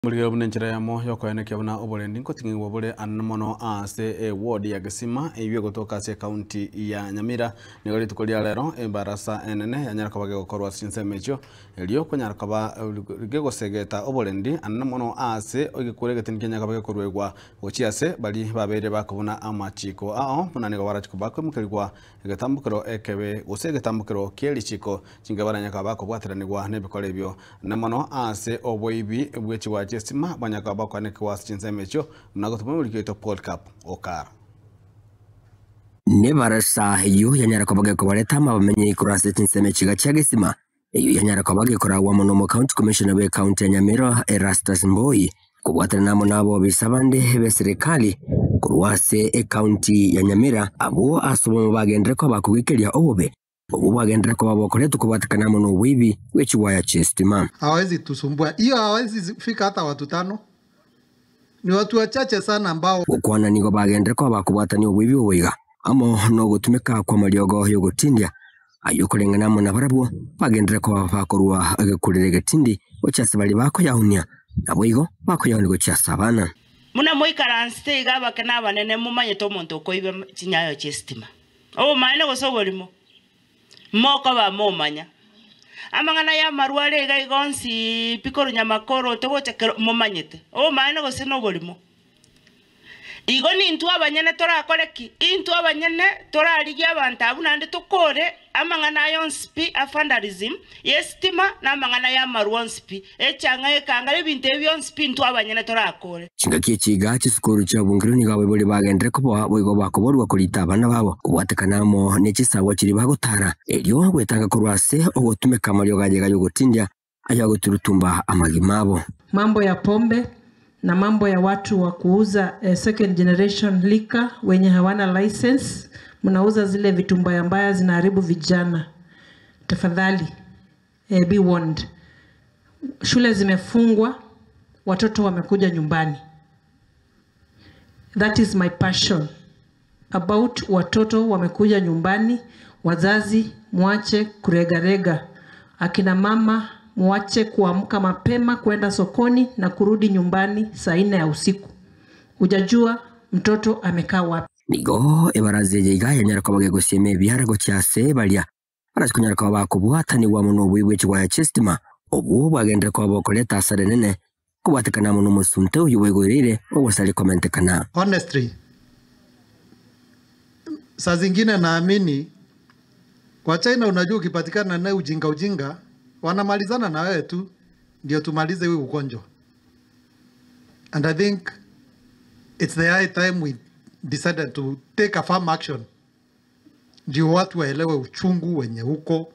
Morigereria buna enchera eyemo y'okoenekia buna oborendi nkoting'igwa bore anene mono ase eward ya Gesima eyio egotoka ase ecounty ya Nyamira. Nigo rituko ria rero ebarasa enene yanyara koba gegokorwa ase chinsemo echio erio konyara koba gegosegeta oborendi anene mono ase egekuro egetindi kianyara koba gekoruegwa gochia ase baria babeire bakobuna amachiko ao buna nigo barachi koba bakoimokerigwa egetambokero ekebe gose egetambokero kie richiko chinga baranyare koba bakobwateranigwa nebikora ebio Na mono ase oboibi bwe chigwa chi'esima banyare koba bakoanekigwa ase chinsemo echio, buna gotoma omoriki oito Polycarp Okara. Nebarasa eyio yanyara koba gekobareta amabamenyi igoro ase chinsemo echiga chia gesima, eyio yanyara koba gekoragwa amo n'omocounty commissioner bw'ecounty ya Nyamira Erastus Mboi, kobwaterana amo nabobisa bande b'eserekari korwa ase ecounty ya Nyamira, abwo ase obomo bagenderere koba kogikeria obobe Obwo bwagenderera koba bokoretwa kobwatekana amo noboibi bwe chigwaya chi'esitima. Hawawezi tusumbua. Hiyo hawawezi fika hata watu tano. Ni watu wachache sana ambao. Gokwana nigo bagenderere koba bakobwatania oboibi obo iga, amo nogotumeka kw'amariogo y'ogotindia, ayio koreng'ana amo nabarabwo bagenderere koba bakorua egekurero egetindi gochia ase baria bakoyaunia, naboigo bakoyaunia gochia ase abana. Buna moikaransete iga abake na abanene, momanyete omonto okoiba chinyayo chi'esitima. Obomaene gose oborimo, mokoba momanya. Amang'ana y'amarwa are iga iga onsi pi korwa nyamakoro togocha kero momanyete. Obomaene gose noborimo. Igo nintwe abanyene torakore ki? Intwe abanyene torarigie abanto abwo naende tokore amang'ana aya onsi pi a vandalism y'esitima na amang'ana y'amarwa onsi pi, echang'a ekangara ebinto ebi bionsi pi intwe abanyene torakore. Chingaki echi iga chisukuru chiabungirwe nigo abaibori bagenderere koboa boigo bakoborwa korita abana babo, kobwatekana amo ne chisagwa chiria bagotara, erio gwetanga korwa ase ogotumeka amariogo aye iga y'ogotindia ayagoturutumba amagima abo. Mambo ya pombe na mambo ya watu wa kuuza second generation liquor wenye hawana license, mnauza zile vitu mbaya mbaya zinaharibu vijana. Tafadhali be warned. Shule zimefungwa, watoto wamekuja nyumbani. That is my passion about watoto wamekuja nyumbani. Wazazi mwache kuregarega, akina mama mwache kuamka mapema kwenda sokoni na kurudi nyumbani saa 4 ya usiku. Hujajua mtoto amekaa wapi. Nigo ebaraza eye iga yanyara koba gegosiema ebiara gochia ase baria barache konyara koba bakobwatanigwa amo noboibi bwe chigwaya chi'esitima, obwo bwagenderere koba bokoreta asara enene kobwatekana amo nomosunte oyio bwaigoreire ogosaria komentekana. Honestly, saa zingine naamini kwa China, unajua ukipatikana na ujinga ujinga wanamalizana na wewe tu ndio tumalize huu ugonjwa. And I think it's the high time we decided to take a firm action ndio watu waelewe uchungu wenye uko.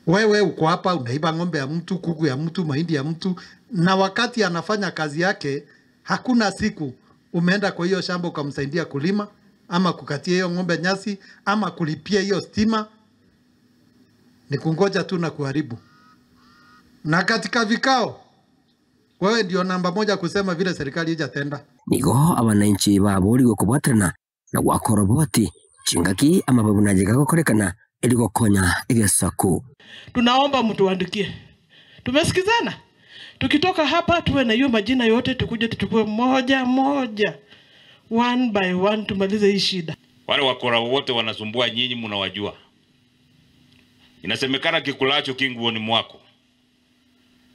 Wewe uko hapa unaiba ng'ombe ya mtu, kuku ya mtu, mahindi ya mtu, na wakati anafanya kazi yake hakuna siku umeenda kwa hiyo shamba ukamsaidia kulima ama kukatia hiyo ng'ombe nyasi ama kulipia hiyo stima. Ni kungoja tu na kuharibu. Na katika vikao wewe ndio namba moja kusema vile serikali haijatenda. Nigo abananchi baborigwe kobwaterana na goaka oroboti chingaki amabe buna aye gagokorekana erio gokonya egesaku. Tunaomba mtuandikie. Tumesikizana? Tukitoka hapa tuwe na hiyo majina yote, tukuje tuchukue moja moja, one by one, tumalize hii shida. Wale wakora wote wanasumbua nyinyi, mnawajua. Inasemekana kikulacho kinguoni mwako.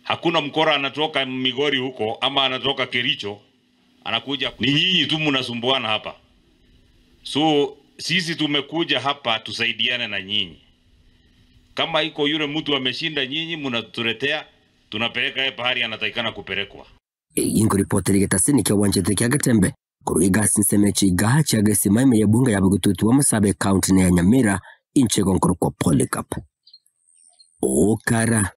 Hakuna mkora anatoka Migori huko ama anatoka Kericho anakuja. Ni nyinyi tu mnasumbuana hapa. So sisi tumekuja hapa tusaidiane na nyinyi. Kama iko yule mtu ameshinda nyinyi, mnatuletea, tunapeleka yeye pahali anatakikana kupelekwa. Inkoripoteri getasini kia wanchete kia Getembe korwa egasi nseme chiga chia gesima ime y'ebunge ya Bogetutu wa Masabe county na ya Nyamira inche gonkorokwa Polycarp Okara.